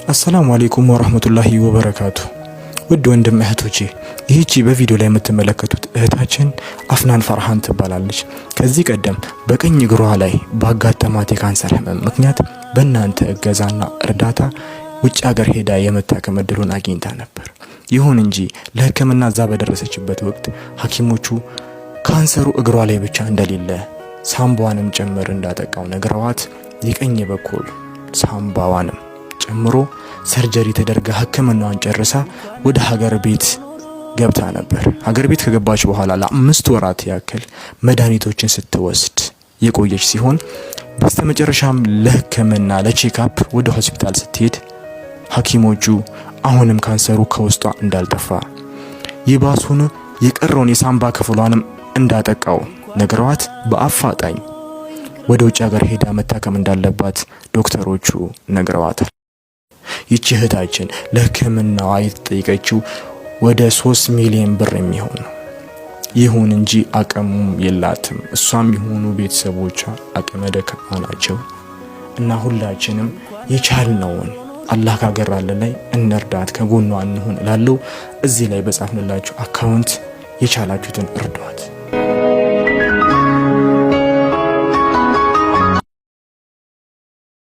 አሰላሙ አሌይኩም ወራህመቱላሂ ወበረካቱ። ውድ ወንድም እህቶቼ፣ ይህቺ በቪዲዮ ላይ የምትመለከቱት እህታችን አፍናን ፈርሃን ትባላለች። ከዚህ ቀደም በቀኝ እግሯ ላይ ባጋጠማት የካንሰር ህመም ምክንያት በእናንተ እገዛና እርዳታ ውጭ ሀገር ሄዳ የመታከም እድሉን አግኝታ ነበር። ይሁን እንጂ ለሕክምና እዛ በደረሰችበት ወቅት ሐኪሞቹ ካንሰሩ እግሯ ላይ ብቻ እንደሌለ ሳምባዋንም ጭምር እንዳጠቃው ነግረዋት የቀኝ በኩል ሳምባዋንም ጨምሮ surgery ተደርጋ ሕክምናዋን ጨርሳ ወደ ሀገር ቤት ገብታ ነበር። ሀገር ቤት ከገባች በኋላ ለ5 ወራት ያክል መድኃኒቶችን ስትወስድ የቆየች ሲሆን በስተመጨረሻም ለሕክምና ለ checkup ወደ ሆስፒታል ስትሄድ ሐኪሞቹ አሁንም ካንሰሩ ከውስጧ እንዳልጠፋ፣ ይባሱን የቀረውን የሳምባ ክፍሏንም እንዳጠቃው ነግረዋት በአፋጣኝ ወደ ውጭ ሀገር ሄዳ መታከም እንዳለባት ዶክተሮቹ ነግረዋታል። ይቺ እህታችን ለሕክምናዋ የተጠየቀችው ወደ 3 ሚሊዮን ብር የሚሆን ነው። ይሁን እንጂ አቅሙም የላትም። እሷም የሆኑ ቤተሰቦቿ አቅመ ደካማ ናቸው እና ሁላችንም የቻልነውን አላህ ካገራልን ላይ እንርዳት፣ ከጎኗ እንሁን እላለሁ። እዚህ ላይ በጻፍንላችሁ account የቻላችሁትን እርዷት።